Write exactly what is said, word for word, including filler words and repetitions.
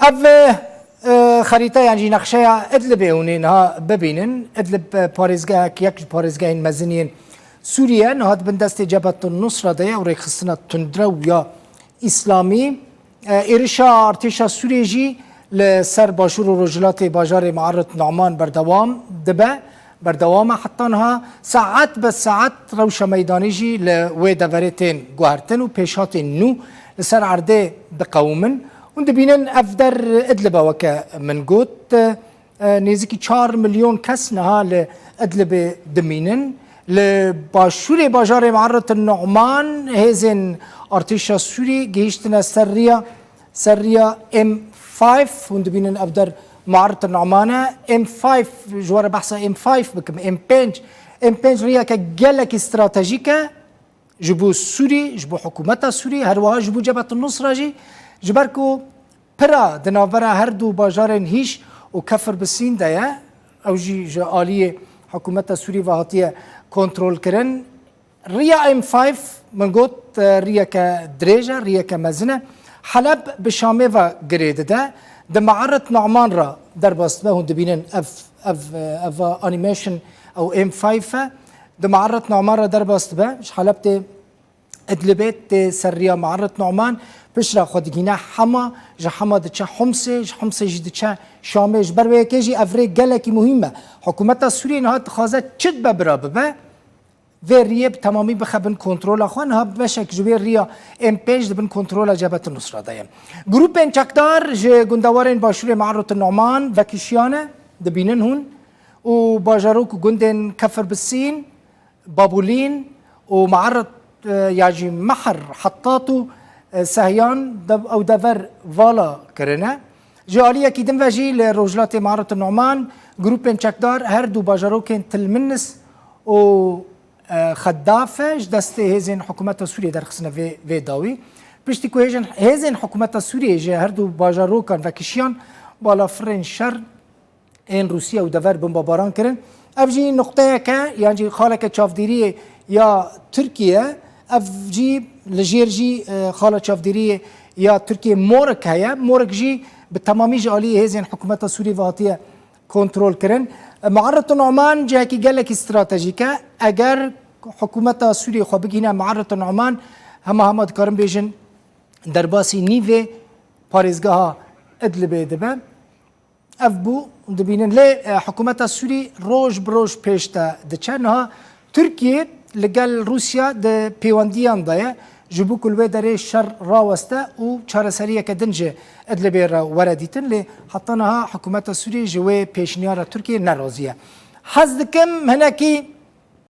Ev e, xerîte yan jî nexşeya Idlibê hûn ê niha bibînin. Idlib e, parêzgehek, yek ji parêzgehên mezin yên Sûriye niha di bin destê Cebhetun Nusra de ye û rêkxistina tundrew ya Îslamî. E, êrişa artêşa Sûriyê jî li ser başûr û rojhilatê bajarê Me'arit Nu'man berdewam dibe. Berdewam e heta niha. Saet be saet rewşa meydanê jî li wê deverê tên guhertin û pêşhatên nû li ser erdê diqewimin. Hûn dibînin ev der Idlib e, weke min got, e, nêzîkî çar milyon kes niha li Idlibê dimînin. Li başûrê bajarê Me'arit Nu'man hêzên artêşa Sûrî gihîştine ser riya, ser riya M five. Hûn dibînin ev der Me'arit Nu'man e. M five, ji we re behsa M five bikim, M pênc. M pênc riyeke gelekî stratejîk e ji bo Sûrî, ji bo hikûmeta Sûrî, her wiha ji bo Cebhet Nusra jî. Ji ber ku pira di navbera her du bajarên Hîş û Kefir Bisîn de ye. Ew jî ji aliyê hikûmeta Sûrî ve hatiye kontrolkirin. Riya M five, min got, e, riyeke dirêj e, riyeke mezin e. Heleb bi Şamê ve girê dide. Di Me'arit Nu'man re derbas dibe, hûn dibînin ev, ev, e, ev animation, ew M five e. Di Me'arit Nu'man re derbas dibe. Ji Heleb tê Idlibê, tê ser riya Me'arit Nu'man. Piştre xwe digihîne Hema, ji Hema diçe Humsê, ji Humsê jî diçe Şamê. Ji ber wê yekê jî ev rê gelekî muhîm e. Hikûmeta Sûriyê niha dixwaze çi dibe bira bibe, vê riyê bi temamî bixe bin kontrola xwe. Niha beşek ji wê riya M pênc di bin kontrola Cebhet Nusra de ye. Grûpên çekdar ji gundewarên başûrê Me'arit Nu'man vekişiyane, dibînin hûn, û bajarok û gundên Kefir Bisîn, Babûlîn û Me'arit, e, ya jî Mehr, Hettat û, e, Sehyan de, ew dever vala kirine. Ji aliyekî din ve jî li rojhilatê Me'arit Nu'man grûpên çekdar her du bajarokên Til Minis û, e, Xeddafe ji destê hêzên hikûmeta Sûriyê derxistine vê, vê dawî. Piştî ku hêjên, hêzên hikûmeta Sûriyê ji her du bajarokan vekişiyan, balafirên şer ên Rûsya û dever bombebaran kirin. Ev jî nuqteyeke yan jî xaleke çavdêriyê ya Tirkiye, ev jî li jêr jî, e, xala çavdêriyê ya Tirkiye Morik heye. Morik jî bi temamî ji aliyê hêzên hikûmeta Sûriyê ve hatiye kontrol kirin. E, Me'arit Nu'man cihekî gelekî stratejîk e. Eger hikûmeta Sûriyê xwe bigihîne Me'arit Nu'man, hema hema dikarin bêjin derbasî nîvê parêzgeha Idlibê dibe. Ev bû, dibînin. Lê, e, hikûmeta Sûrî roj bi roj pêş de diçe. Niha Tirkiye li gel Rûsya di pêwendiyan de ye, ji bo ku li wê derê şer raweste û çareseriyeke din ji Idlibê re were dîtin. Lê heta niha hikûmeta Sûrî ji wê pêşniyara Tirkiye nerazî ye. Hez dikim hinekî